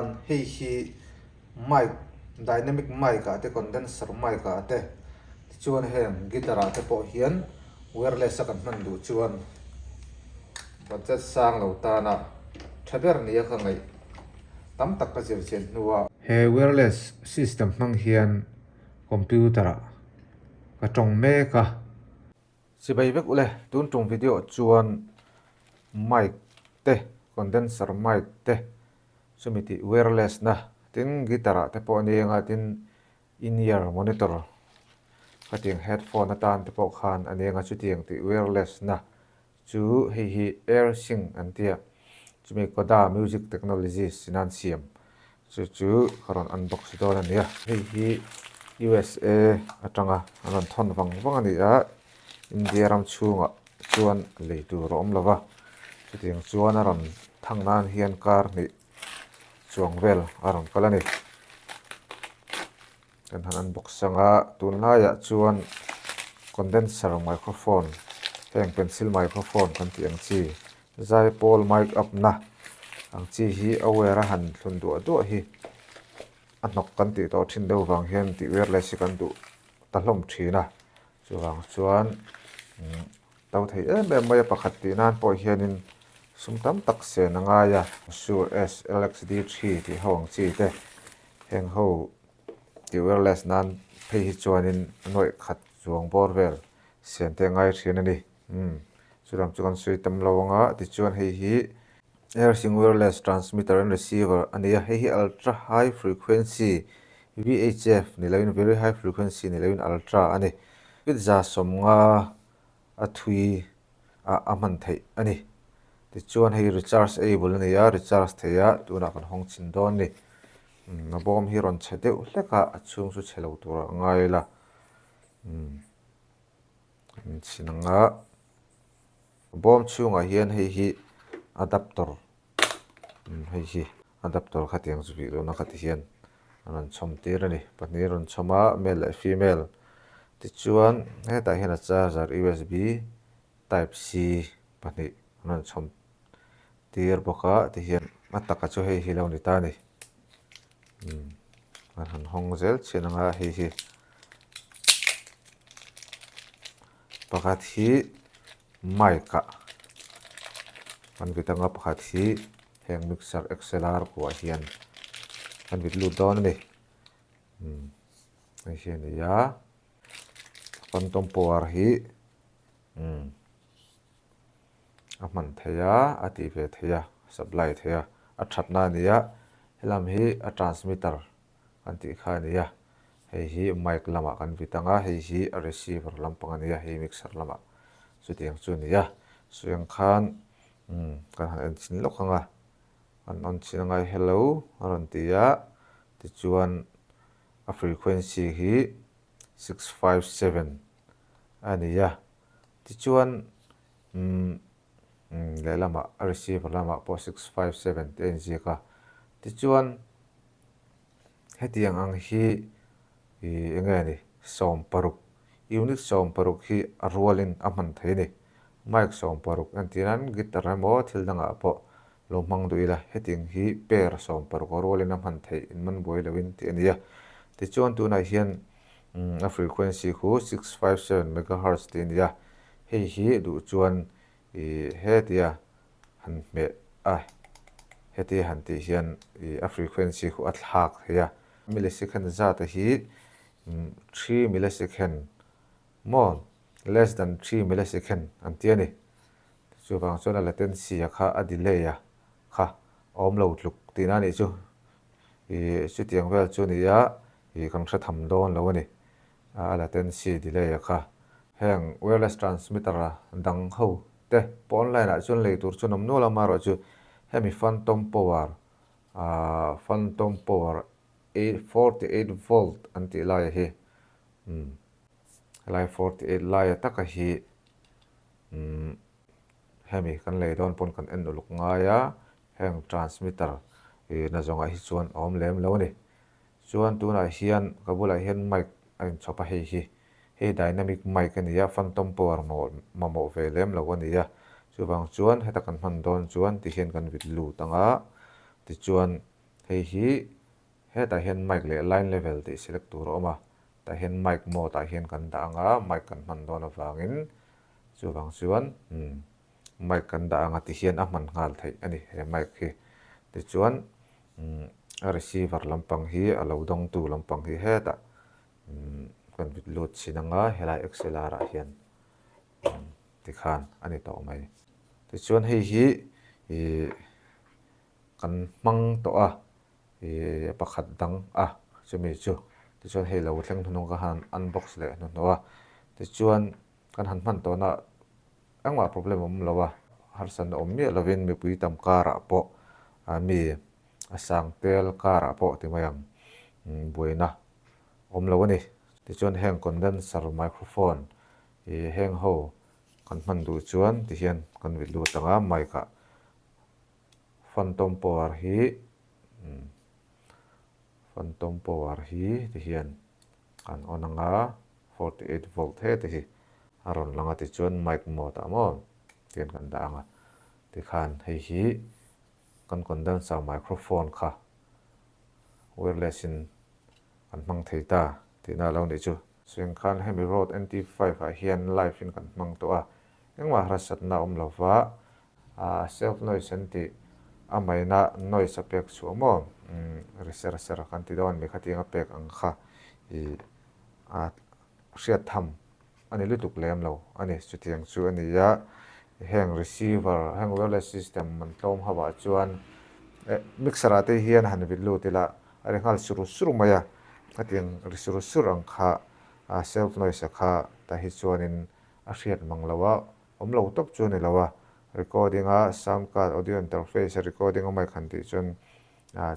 Hei hi mic dynamic mic ah te condenser mic ah te tichuan heng guitar ah te pawh hian wireless a kan hman duh chuan budget sang lo tana tha ber nia ka ngaih tam tak ka zir chian hnu a. He wireless system hmang hian computer ah ka tawng mek a. Chibai vek ule, tun tum video chuan mic te, condenser mic te, chumi tih wireless na tin guitar ah te pawh a ni anga tin in-ear monitor khatiang headphone atan te pawh khan a ni anga chutiang tih wireless na chu hei hi air sync an tia chumi Koda music technologies in an siam Chu chu ka rawn unbox dawn a nia. Hei hi USA atanga an rawn thawn vang vang a ni a, India ram chhungah chuan lei tur a awm lo va, chutiang chuan a rawn thang nan hian kar hnih chuang vel a rawn kal a ni. Kan han unbox ang a, tunlaiah chuan condenser microphone heng pencil microphone kan tih ang chi Zaipawl mic up na ang chi hi a wire a han thlun duah duah hi a hnawk kan tih tawh thin deuh vang hian tih wireless hi kan duh ta hlawm thin a, chuvang chuan to thei em em mai a pakhat tih nan pawh hianin sum tam tak sen a ngai a, Shure SLXD3 tih ho ang chi te heng ho tih wireless nan phei hi chuanin a nuaih khat chuang bawr vel sen te a ngai thin a ni. Umm chulam chu kan sawi tam lo ang a tichuan hei hi Air-Sync Wireless Transmitter and Receiver a ni a hei hi Ultra High Frequency V_H_F ni loin Very High Frequency ni loin Ultra a ni feet 150 a thui ah a hman theih a ni tichuan hei recharge able a ni a recharge thei a tunah kan hawng chhin dawn a ni umm a bawm hi rawn chhe deuh hlek a a chhung chu chhe lo tur a ngai la umm. An chhin ang a bawm chhungah hian hei hi adapter hei hi adapter khatiang chu bih lohna khati hian a rawn chhawm tir a ni pahnih a rawn chhawm a male leh female tichuan hetah hian a charger usb type c pahnih an rawn chhawm tir bawk a tihian a taka chu hei hi lo ni ta a ni. An han hawng zel chin ang a hei hi pakhat hi mic ah kan vit ang a pakhat hi heng mixer XLR kuah hian kan vit lut dawn a ni hei hi a ni a phantom power hi umm. A hman thei a, a tih ve thei a, supply thei a, a thatna a ni a, helam hi a transmitter kan tih kha a ni a, hei hi mic lamah kan vit ang a, hei hi a receiver lampang a ni a, hei mixer lamah chutiang chu a ni a, sawi ang khan umm kan han en chhin lawk ang a, kan on chhin ang a hello a rawn ti a, tichuan a frequency hi 657 a ni a, tichuan umm lehlamah a receiver lamah pawh 657 tih a inziak a, tichuan hetiang ang hi ih eng nge ni 16 unit 16 hi a rualin a hman thei a ni, mic 16 entir nan guitar emaw thil dangah pawh lo hmang duh ila hetiang hi pair 16 a rualin a hman theih in man buai loin tih a ni a. Tichuan tunah hian a frequency khu 657 megahertz tih a ni a, hei hi duh chuan ih hetia han hmeh a, hetia han tih hian ih a frequency khu a thlak thei a. Millisecond zat a hi 3 millisecond maw less than 3 millisecond an ti a ni. Chuvang chuan a latency a kha a delay a kha a awm lo tluk tihna a nih chu. Ih chutiang vel chu nia ih kan hre tham dawn lo a ni. A latency delay a kha. Heng wireless transmitter a dang ho te pawh online ah chuan lei tur chuan awm nual a amaherawhchu hemi phantom power ah phantom power 48 volt an tih laia hi umm helai 48 laia taka hi Umm hemi kan lei dawn pawn kan en uluk ngai a, heng transmitter ih na zawngah hi chuan a awm lem lo a ni. Chuan tunah hian ka bulah hian mic a inchhawp a hei hi, hei dynamic mic a ni a, phantom power mamawh ve lem lo a ni a, chuvang chuan heta kan hman dawn chuan tihian kan vit lut ang a, tichuan. Hei hi hetah hian mic leh line level tih select tur a awm a, tah hian mic mode ah hian kan dah ang a, mic kan hman dawn avangin chuvang chuan umm mic kan dah ang a ti hian a hman nghal theih a ni he mic hi. Tichuan umm a receiver lampang hi a lo dawngtu lampang hi hetah umm kan vit lut chhin ang a, helai XLR ah hian umm tikhan a ni tawh mai. Tichuan hei hi ih kan hmang tawh a ih pakhat dang a chumi chu tichuan hei lo thleng hnuhnung ka han unbox leh hnuhnawh a tichuan kan han hman tawhna engmah problem a awm lo a harsatna awm miah lovin mipui tam karah pawh ah mi a sang tel karah pawh ti mai ang buaina awm lo a ni tichuan heng condenser microphone ih heng ho kan hman duh chuan tihian kan vit lut ang a mic ah. Phantom power hi Phantom power hi ti hian an on ang a, 48 volt heti hi a rawn lang a tichuan mic mode ah maw tihian kan dah ang a, tikhan hei hi kan condenser microphone kha wireless in kan hmang thei ta tihna a lo nih chu. Chuan khan hemi Rode NT5 ah hian live in kan hmang tawh a, engmah harsatna a awm lova, Ahh self noise an tih a maina noise a pek chhuah maw umm ri ser ser kan ti dawn mi khatiang a pek ang kha ih a hriat tham a ni lutuk lem lo a ni chutiang chu a ni a heng receiver heng wireless system an tlawm ho ah chuan eh mixer ah te hian han vit lut ila a ri nghal sur sur mai a khatiang ri sur sur ang kha a self noise a kha tah hi chuanin a hriat mang lo a. Awm lo tawp chu a ni lo a, recording a sound card audio interface a recording a mic han tih chuan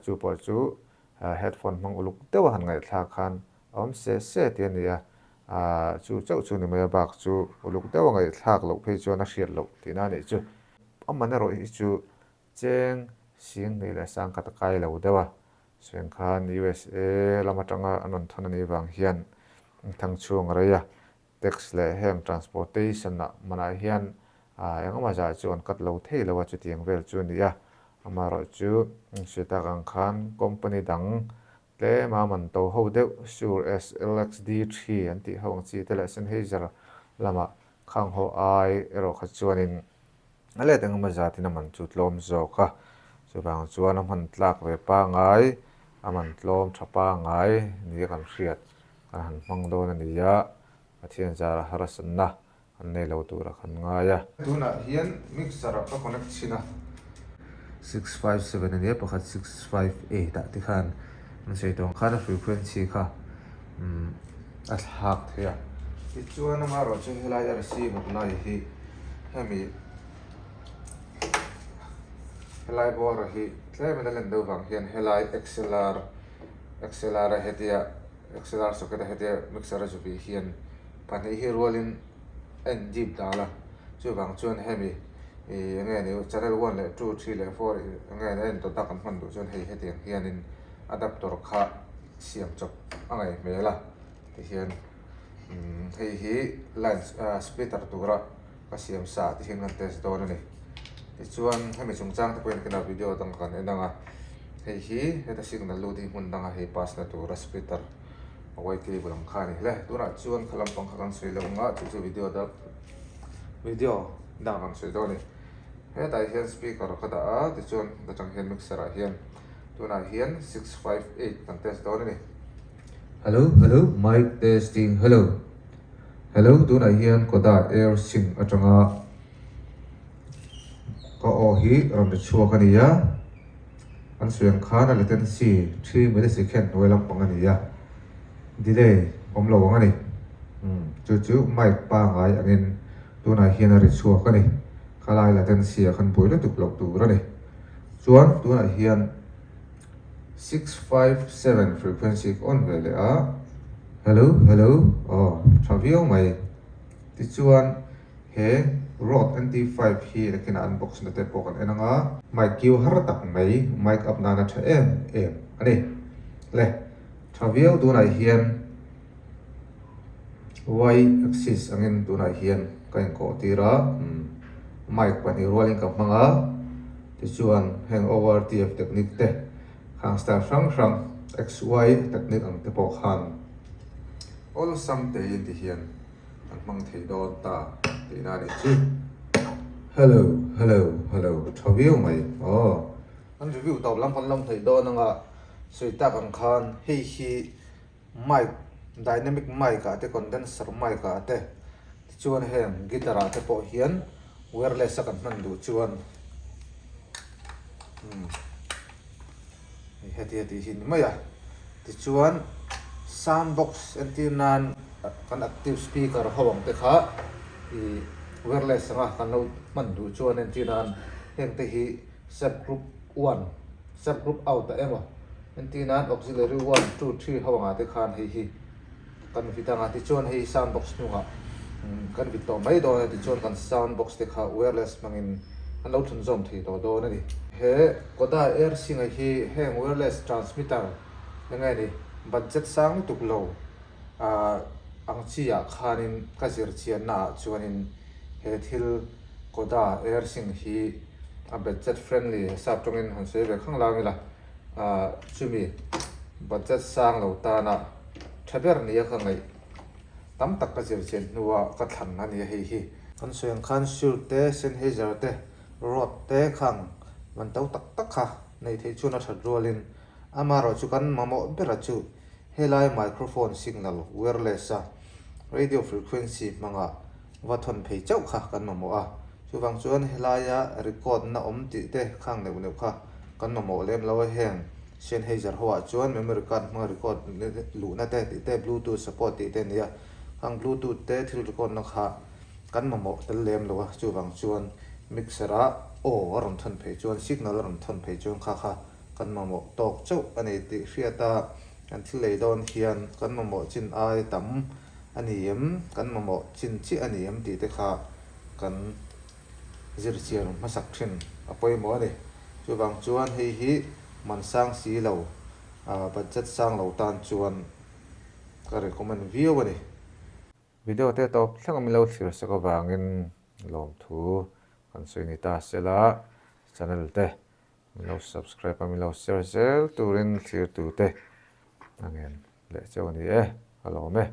chu pawh chu headphone hmang uluk deuh a han ngaihthlak khan a awm se se tih a ni a, chu chauh chu ni mai a bak chu uluk deuh a ngaihthlak loh phei chuan a hriat loh tihna a nih chu. A man erawh hi chu cheng sing hnih leh sang khat a kai lo deuh a, chuan khan USA lam atanga an rawn thawn a nih vang hian thang chhung a rei a, Tax leh heng transportation ah hmanah hian engemaw zah chu an cut lo thei lo a, chutiang vel chu a ni a. Amaherawhchu hre tak ang khan company dang tlema man to ho deuh Shure SLXD3 an tih ho ang chi te leh Sennheiser lamah khang ho ai erawh kha chuanin a let engemaw zatin a man chu tlawm zawk a. Chuvang chuan a hman tlak ve pangai, a man tlawm tha pangai nia kan hriat. Kan han hmang dawn a ni a, Pathian zara harsatna an nei lo tura kan ngai a. Tunah hian mixer ah ka connect chhin a. 657 a nia pakhat 658 ah te khan an sawi tawh ang khan a frequency kha umm a thlak thei a. Tichuan amaherawhchu helai a receiver lai hi hemi helai bawr hi tlemin a len deuh vang hian helai XLR XLR a hetia XLR socket a hetia mixer a zuvih hian pahnih hi rualin a in dip dal a, chuvang chuan hemi ih enge ni channel one leh two three leh four enge a en tawt a kan hman duh chuan hei hetiang hianin adapter kha siam chawp a ngaih hmel a tihian umm hei hi line ah splitter tura ka siam sa ah te hian kan test dawn a ni tichuan hemi chungchang te pawhin kena video dang kan en ang a hei hi heta signal lut hi hmun danga hei pass na tura splitter a y cable ang kha a ni hle tunah chuan kha lampang kha kan sawi loh ang a chu chu video dang video dang kan sawi dawn a ni hetah hian speaker ka dah a tichuan atang hian mixer ah hian tunah hian 658 kan test dawn a ni. Hello hello mic testing hello. Hello tunah hian Koda Air Sing atanga ka aw hi rawn ri chhuak a ni a, an sawi ang khan a latency 3 millisecond hnuai lampang a ni a, delay awm lo ang a ni. Umm chu chu mic pangai angin tunah hian a ri chhuak a ni, khalai latency ah khan buai lutuk loh tur a ni. Chuan tunah hian. 657 frequency ka on ve leh a, hello hello aw tha viau mai tichuan he Rode NT5 hi nakinah unbox na te pawh kan en ang a, mic kiu har tak mai mic up nana tha em em a ni le tha viau tunah hian y axis angin tunah hian ka inkawh tir a mic pahnih rualin ka hmang a. Tichuan, heng ORTF technique te Khang style hrang hrang XY technique ang te pawh khan awlsam tein ti hian an hmang thei dawn ta tihna a nih chu. Hello hello hello tha viau mai aw. An review tawp lam kan lawm theih dawn anga sawi tak ang khan hei hi mic dynamic mic ah te condenser mic ah te tichuan heng guitar ah te pawh hian wireless a kan hman duh chuan umm heti heti hi ni mai a tichuan sound box entir nan kan active speaker ho ang te kha ih wireless anga kan lo hman duh chuan entir nan heng te hi sub group one sub group out ah emaw entir nan auxiliary one two three ho angah te khan hei hi kan vit anga tichuan hei sound box hnungah kan vit tawh mai dawn a tichuan kan sound box te kha wireless hmangin an lo thlunzawm thei tawh dawn a ni. He Koda Air Singer hi heng wireless transmitter eng nge ni budget sang lutuk lo ah ang chi ah khanin ka zir chianna ah chuanin he thil Koda Air Sing hi a budget friendly sap tawngin han sawi ve khang lang ila ah chumi budget sang lo tana tha ber nia ka ngaih tam tak ka zir chian hnua ka thlan a nia hei hi. Kan sawi ang khan Shure te Sennheiser te Rode te khang van to tak tak kha nei theih chuan a that rualin amaherawhchu kan mamawh bera chu helai microphone signal wireless a radio frequency hmanga Va thawn phei chauh kha kan mamawh a, chuvang chuan helaia record na awm tih te khang neuh neuh kha kan mamawh lem lo a, heng Sennheiser ho ah chuan memory card hmanga record luhna te tih te bluetooth support tih te a ni a, khang bluetooth te thil record na kha kan mamawh tel lem lo a, chuvang chuan mixer ah aw a rawn thawn phei chuan signal a rawn thawn phei chuan kha kha kan mamawh tawk chauh a ni tih hriat a, kan thil lei dawn hian kan mamawh chin ai tam a ni em, kan mamawh chin chiah a ni em tih te kha kan zirchian hmasak thin a pawimawh a ni. Chuvang chuan hei hi man sang si lo, budget sang lo tan chuan ka recommend viau a ni. Video te tawp thleng a min lo thlir sak avangin lawmthu kan sawi ni ta sela channel te min lo subscribe a min lo share zel turin thlir tute a ngen leh cheu a ni e, ka lawm e.